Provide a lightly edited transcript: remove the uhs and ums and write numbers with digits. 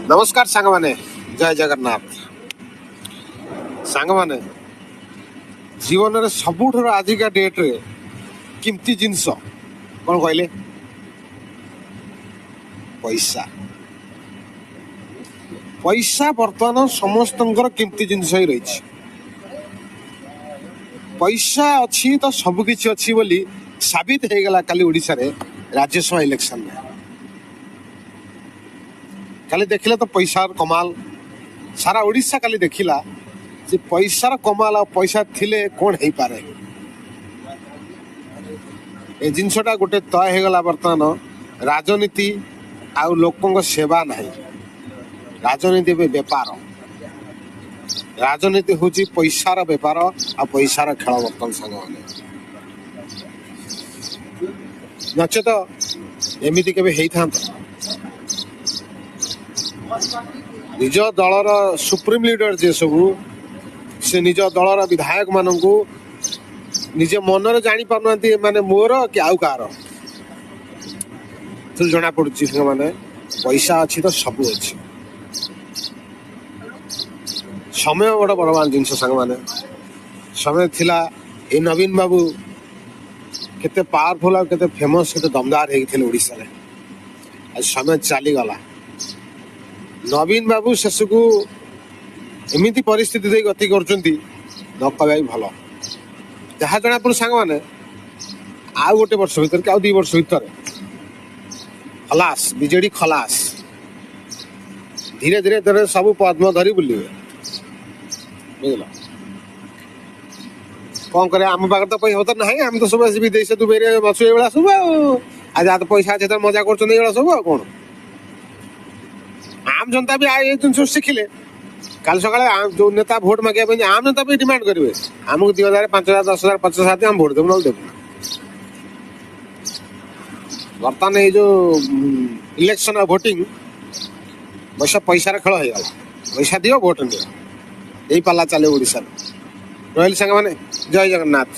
ନମସ୍କାର ସାଙ୍ଗମାନେ, ଜୟ ଜଗନ୍ନାଥ। ସାଙ୍ଗମାନେ, ଜୀବନରେ ସବୁଠାରୁ ଆଜିକା ଡେଟ୍ରେ କିମ୍ତି ଜିନିଷ କ'ଣ କହିଲେ? ପଇସା। ପଇସା ବର୍ତ୍ତମାନ ସମସ୍ତଙ୍କର କିମ୍ତି ଜିନିଷ ହିଁ ରହିଛି। ପଇସା ଅଛି ତ ସବୁ କିଛି ଅଛି ବୋଲି ସାବିତ ହେଇଗଲା କାଲି ଓଡ଼ିଶାରେ ରାଜ୍ୟସଭା ଇଲେକ୍ସନରେ। କାଲି ଦେଖିଲେ ତ ପଇସାର କମାଲ, ସାରା ଓଡ଼ିଶା କାଲି ଦେଖିଲା ଯେ ପଇସାର କମାଲ, ଆଉ ପଇସା ଥିଲେ କ'ଣ ହେଇପାରେ। ଏ ଜିନିଷଟା ଗୋଟେ ତୟ ହେଇଗଲା। ବର୍ତ୍ତମାନ ରାଜନୀତି ଆଉ ଲୋକଙ୍କ ସେବା ନାହିଁ, ରାଜନୀତି ଏବେ ବେପାର। ରାଜନୀତି ହେଉଛି ପଇସାର ବେପାର ଆଉ ପଇସାର ଖେଳ ବର୍ତ୍ତମାନ ସାଙ୍ଗମାନେ। ନଚେତ ଏମିତି କେବେ ହେଇଥାନ୍ତା? ନିଜ ଦଳର ସୁପ୍ରିମ ଲିଡର ଯିଏ ସବୁ, ସେ ନିଜ ଦଳର ବିଧାୟକମାନଙ୍କୁ ନିଜ ମନରେ ଜାଣିପାରୁନାହାନ୍ତି ଏମାନେ ମୋର କି ଆଉ କାହାର। ଏଥିରୁ ଜଣା ପଡୁଛି ସାଙ୍ଗମାନେ, ପଇସା ଅଛି ତ ସବୁ ଅଛି। ସମୟ ବଡ଼ ବଳବାନ ଜିନିଷ ସାଙ୍ଗମାନେ। ସମୟ ଥିଲା ଏ ନବୀନ ବାବୁ କେତେ ପାୱାରଫୁଲ ଆଉ କେତେ ଫେମସ୍, କେତେ ଦମଦାର ହେଇଥିଲେ ଓଡ଼ିଶାରେ। ଆଉ ସମୟ ଚାଲିଗଲା, ନବୀନ ବାବୁ ଶେଷକୁ ଏମିତି ପରିସ୍ଥିତି ଦେଇ ଗତି କରୁଛନ୍ତି ନ କହିବା ବି ଭଲ। ଯାହା ଜଣାପଡ଼ୁ ସାଙ୍ଗମାନେ, ଆଉ ଗୋଟେ ବର୍ଷ ଭିତରେ କି ଆଉ 2 ବର୍ଷ ଭିତରେ ଖଲାସ, ବିଜେଡି ଖଲାସ। ଧୀରେ ଧୀରେ ଧୀରେ ସବୁ ପଦ୍ମ ଧରି ବୁଲିବେ, ବୁଝିଲ? କଣ କରିବା, ଆମ ପାଖରେ ତ ପଇସା ପତ୍ର ନାହିଁ, ଆମେ ତ ସବୁ ଆସି ବିଦେଶ ଦୁବାଇରେ ବସୁ ଏଇଭଳିଆ ସବୁ। ଆଉ ଯାହା ତ ପଇସା ଅଛି ତ ମଜା କରୁଛନ୍ତି ଏଇଭଳିଆ ସବୁ। ଆଉ କଣ, ଆମ୍ ଜନତା ବି ଏ ଜିନିଷ ଶିଖିଲେ କାଲି ସକାଳେ ଯୋଉ ନେତା ଭୋଟ ମାଗିବା ପାଇଁ ଆମ୍ ଜନତା ବି ଡିମାଣ୍ଡ କରିବେ, ଆମକୁ 2000, 5000, 10,000, 50,000 ଆମେ ଭୋଟ ଦେବୁ, ନହେଲେ ଦେବୁ। ବର୍ତ୍ତମାନ ଏଇ ଯୋଉ ଇଲେକ୍ସନ ଆଉ ଭୋଟିଂ ପଇସା ପଇସାର ଖେଳ ହେଇଗଲା। ପଇସା ଦିଅ, ଭୋଟ ନିଅ, ଏଇ ପାଲା ଚାଲେ ଓଡ଼ିଶାରେ। ରହିଲି ସାଙ୍ଗମାନେ, ଜୟ ଜଗନ୍ନାଥ।